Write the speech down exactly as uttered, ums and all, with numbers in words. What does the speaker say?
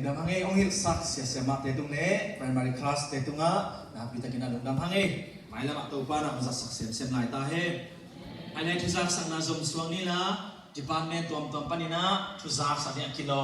Lungdam hang ei, hong hilhsak siasiamahte tung le primary class te tungah nakpi takin a lungdam hang ei. Mailamah Topa na hong zatsak semsem lai ta hen. Ahi le thuzaksakna zom suak ni la, department tuamtuam panin ah thuzaksak ding a kilawm